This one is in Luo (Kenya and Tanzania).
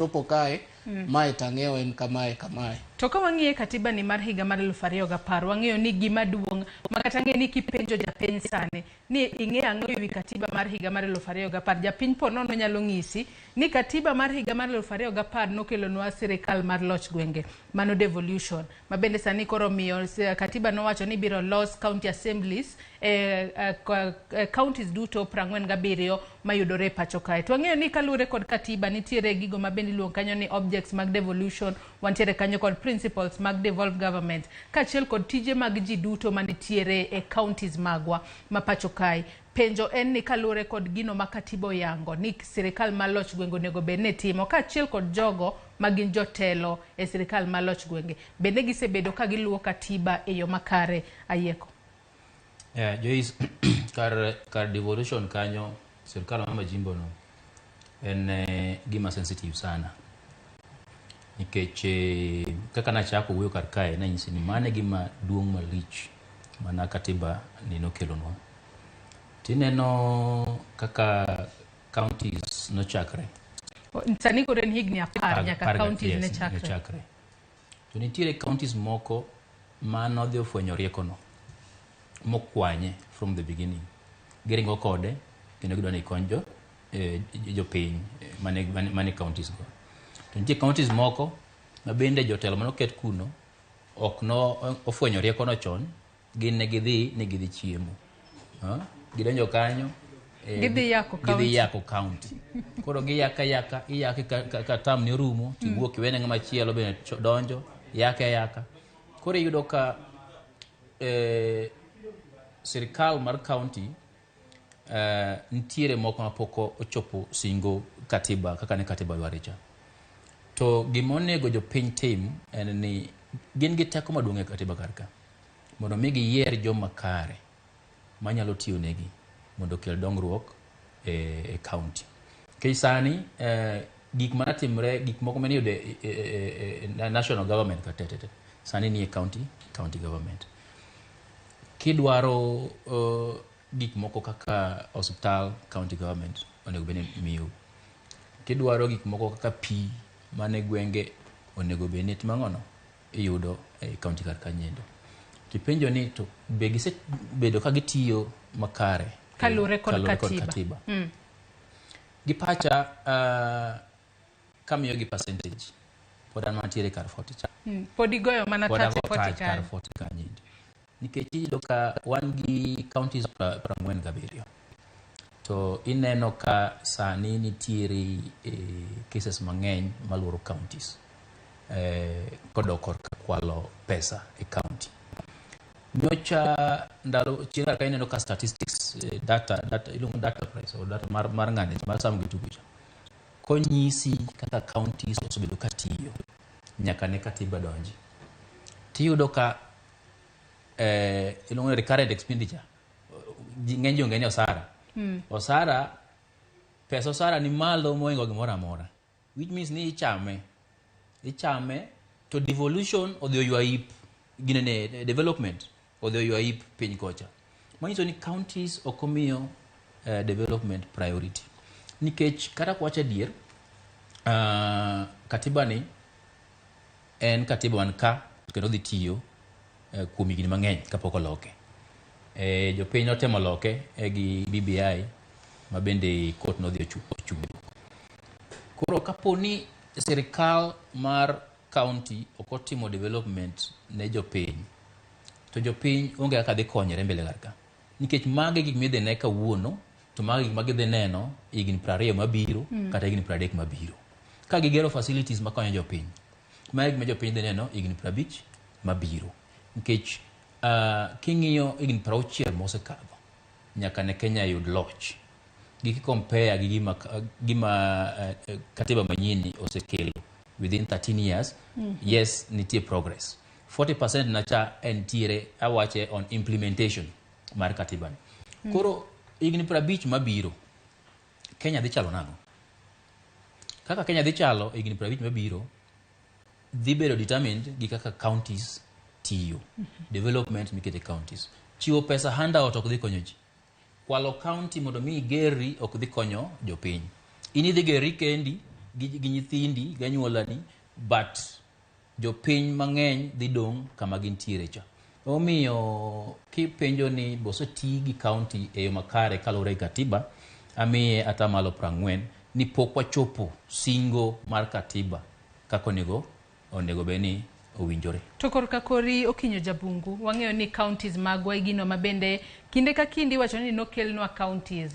Chopo kae, mae tang'eyo en kamae kamae. To ka wang'iye katiba ni mar higa mar 2010, wang'eyo ni gima duong' ma kata ng'e ni kipenjo japiny sani ni ing'e ang'o ewi katiba mar higa mar 2010, japiny po nono nyalo ng'isi ni katiba mar higa mar 2010 nokelonwa sirikal mar loch gwenge, mano devolution, ma bende sani koro miyo katiba nowacho ni biro los county assemblies e counties duto 47 mayudore e pacho kae. To wang'eyo ni kaluwore kod katiba nitiere gigo ma bende iluongo kanyo ni objects mag devolution, wantiere kanyo kod principles mag devolved government, kaachiel kod tije mag ji duto manitiere e counties magwa ma pacho kae. Penjo en ni kaluwore kod gino ma katiba oyango ni sirikal mar loch gwenge onego bed ni timo, kaachiel kod jogo ma gin jotelo e sirikal mar loch gwenge, bende gisebedo ka giluwo katiba e yo makare ayieko? Yeah, Joyce, kar devolution kanyo, sirkal ma majimbo no en gima sensitive sana. Nikech kaka nachako wuoyo kar kae, nanyisi ni mano e gima duong' malich mana katiba ni nokelonwa. Tineno kaka counties nochakre. Sani koro en higni 10 nyaka counties ne chakre. Chakre. To nitiere counties moko ma nodhi ofwenyo riekono mokwanye from the beginning. Giringo kode kendo gidwa ni ikony jo jopiny mane counties go. To nitie counties moko ma bende jotelo manoket kuno ok no ofwenyo riekono chon, gin ne gidhi ni gidhi chiemo. Gidonjo kanyo, gidhi yako gidhi county. Yako county. Koro giyaka yaka, iyake ka tam ni orumo, tiwuok iwene ng'ama chielo bende donjo, yake ayaka. Koro iyudo ka sirikal mar county nitiere moko mapok ochopo singo katiba kaka ne katiba dware cha. To gima onego jopiny tim en ni gin gi teko maduong' e katiba kar ka mondo mi giyier joma kare manyalo tiyo negi mondo okel dongruok e county. Nikech sani gik manatimre, gik moko mane iyudo e national government ka te, sani nie county government. Kidwaro gik moko kaka osiptal, county government onego bed ni miyo. Kidwaro gik moko kaka pi mane gwenge onego bed ni timo ang'ono iyudo e county kar kanyo. Tipenjo ni to be gisebedo ka gitiyo makare kaluwore kod kaluwore kod katiba. Katiba. Gi pacha kamiyo gi percentage pod an mantiere kar 40 cha. Pod igoyo mana Pod touch ago 40 touch kar kanyo. 40 kanyo. Nikech iyudo ka wan gi counties 47. To ineno ka sani nitiere cases mang'eny maluoro counties. Kodok korka kwalo pesa e county. Nyocha ndalo chien ka ineno ka statistics data iluongo data price or data mar ng'ane mar Sam Gituku cha. Konyisi kaka counties osebedo ka tiyo nyaka ne katiba donji. Tiyudo ka iluongo ni recurrent expenditure. Ng'eny ji ong'e ni osara. Osara, pesa osara ni malo mohingo gimoro amora. Which means ni ichame. Ichame to devolution odhi oywa ip ginene development odhi oywa ip piny kocha. Manyiso ni counties ok omiyo development priority. Nikech kata kwacho adier, katiba ni en katiba man ka kendo dhi tiyo kuom higni mang'eny kapok oloke. Jopiny notemo loke gi BBI ma bende court nodhi ochungo. Koro kapo ni sirikal mar county ok otimo development ne jopiny, to jopiny onge kaka dhi konyore mbele kar ka. Nikech magi gik midhi ne kawuono, to magi gik ma gidhi neno higni 20 mabiro kata higni 30 mabiro. Ka gigero facilities makonyo jopiny, magi gik ma jopiny dhi neno higni 50 mabiro. Nikech king'iyo higni 60 mosekadho, nyaka ne Kenya yud loch. Gi compare gi gima katiba manyien osekelo within 13 years, yes, nitie progress. 40% nacha entiere awache on implementation mar katiba ni. Koro higni 50 mabiro, Kenya dhi chalo nang'o? Kaka Kenya dhi chalo higni 50 mabiro, dhi bedo determined gi kaka counties tiyo. Development mikete counties. Chiwo pesa handout ok dhi konyo ji. Kwalo county mondo mi igerri ok dhi konyo jopiny. In idhi gerri kendi gi nyithindi gi anyuolani, but jopiny mang'eny dhi dong' kama gintiere cha. Omiyo kipenjo ni boseti gi county e yo makare kaluwore gi katiba, amiye 40% ni pok wachopo singo mar katiba kaka onego bed ni owinjore. To korka kori Okinyo Jabungu, wang'eyo ni counties magwa e gino ma bende kinde ka kinde iwacho ni nokelnwa counties.